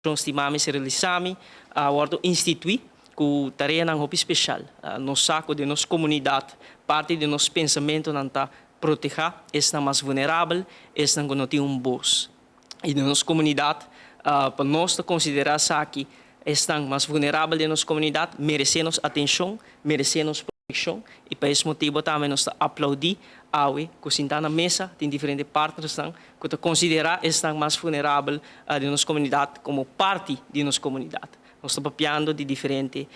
Stimami Sterilisami a wordo institui cu tareanan hopi special. Nos sa cu den nos comunidad, parti di nos pensamentonan ta proteha esnan mas vulnerabel, esnan cu no tin un bos. Y den nos comunidad, pa nos ta considera esaki, esnan mas vulnerabel den nos comunidad merece nos atencion, merece nos proteccion y pa es motibo tambe nos ta aplaudi awe cu sinta na mesa tin diferente partnersnan cu ta considera esnan mas vulnerabel den nos comunidad como parti di nos comunidad. Nos ta papiando di diferente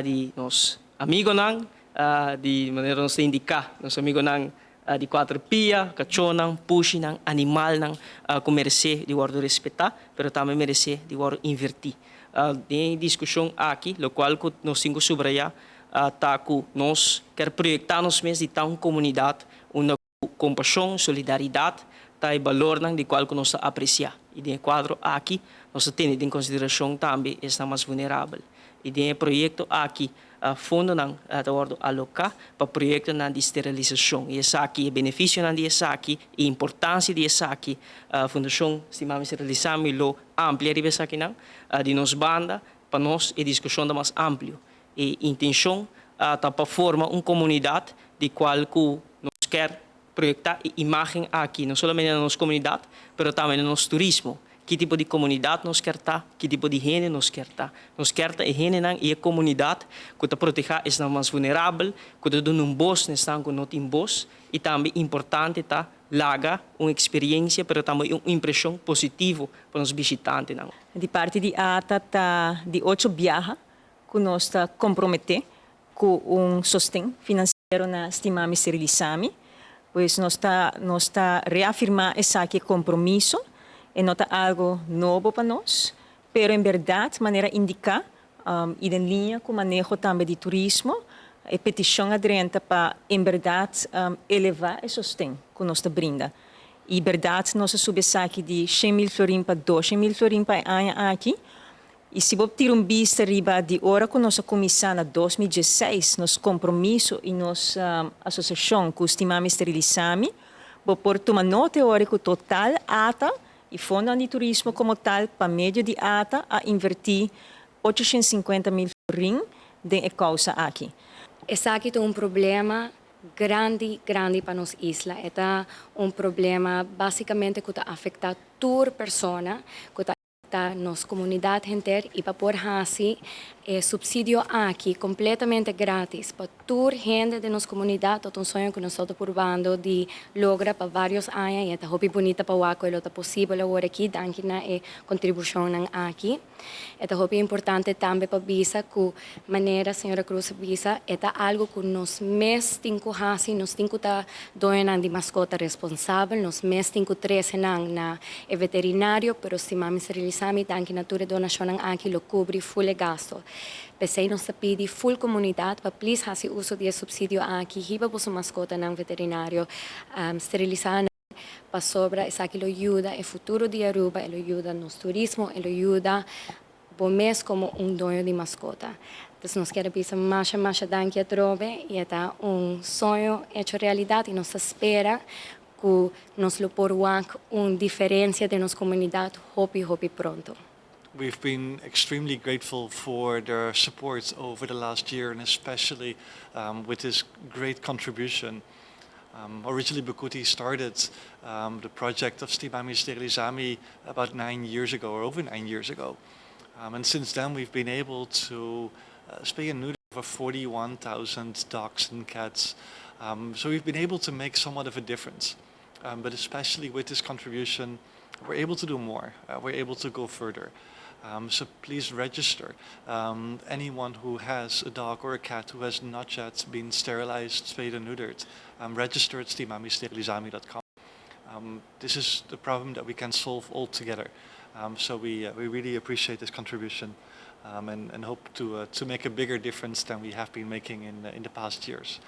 di nos amigonan, di manera nos ta indica nos amigonan di cuater pia, cachonan, pushinan, animalnan cu merece di wordo respeta, pero tambe merece di wordo inverti. Den e discusion aki, locual cu nos tin cu subraya ta cu nos kier proyecta nos mes di ta un comunidad unda cu compasion, solidaridad ta e balornan di cual cu nos ta aprecia. Y den e cuadro aki nos ta tene den consideracion tambe esnan mas vulnerabel. Y den e proyecto aki fondonan ta wordo aloca pa proyectonan di sterilisacion. Y esaki, e beneficionan di esaki y importancia di esaki, Fundacion Stimami Sterilisami lo amplia riba esakinan. Di nos banda, pa nos e discusion ta mas amplio. E intencion ta pa forma un comunidad di cual cu nos kier proyecta e imagen aki no solamente na nos comunidad, pero tambe na nos turismo. Ki tipo di comunidad nos kier ta? Ki tipo di hende nos kier ta? Nos kier ta e hendenan y e comunidad cu ta proteha esnan mas vulnerabel, cu ta duna un bos na esnan cu no tin bos y tambe importante ta laga un experiencia pero tambe un impresion positivo pa nos bishitantenan. Di parti di ATA ta di ocho biaha cu nos ta compromete cu un sosten financiero na Stimami Sterilisami. Pues nos ta reafirma esaki compromiso y no ta algo nobo pa nos, pero en berdad, manera indica y den liña cu maneho tambe di turismo, e peticion a drenta pa en berdad eleva e sosten cu nos ta brinda. Y berdad nos a subi esaki di 100 mil florin pa 200 mil florin pa aña aki. Y si bo tira un bista riba di ora cu nos a cuminsa na 2016, nos compromiso y nos asociacion cu Stimami Sterilisami, bo por tuma nota ora cu total ATA y Fondo di Turismo como tal, pa medio di ATA, a inverti 850 mil florin den e causa aki. Esaki ta un problema grandi, grandi pa nos isla. E ta un problema basicamente cu ta afecta tur persona, cu ta afecta nos comunidad henter y pa por haci subsidio aki completamente gratis pa tur hende di nos comunidad, ta un soño cu nos ta purbando di logra pa varios aña y ta hopi bunita pa wak cu ta posibel awor aki, danki na e contribucion aki. Ta hopi importante tambe pa bisa cu manera señora Cruz bisa, ta algo cu nos mes tin cu haci, nos tin cu ta doño di mascota responsabel, nos mes tin cu trece nan na e veterinario, pero Stimami Sterilisami, danki na tur donacion aki, lo cubri full gasto. P'esey nos ta pidi full comunidad pa please haci uso di subsidio aki, hiba boso mascota na veterinario, sterilisa pasobra esaki lo yuda e futuro di Aruba, lo yuda nos turismo, lo yuda bo mes como un doño di mascota. Anto nos kier bisa masha masha danki atrobe y ta un soño hecho realidad y nos ta spera cu nos lo por wak un diferencia den nos comunidad hopi hopi pronto. We've been extremely grateful for their support over the last year and especially with this great contribution. Originally, Bucuti started the project of Stimami Sterilisami about 9 years ago, or over 9 years ago. And since then, we've been able to spay and neuter over 41,000 dogs and cats. So we've been able to make somewhat of a difference. But especially with this contribution, we're able to do more. We're able to go further. So please register. Anyone who has a dog or a cat who has not yet been sterilized, spayed and neutered, register at stimamisterilisami.com. This is the problem that we can solve all together. So we really appreciate this contribution and hope to make a bigger difference than we have been making in the past years.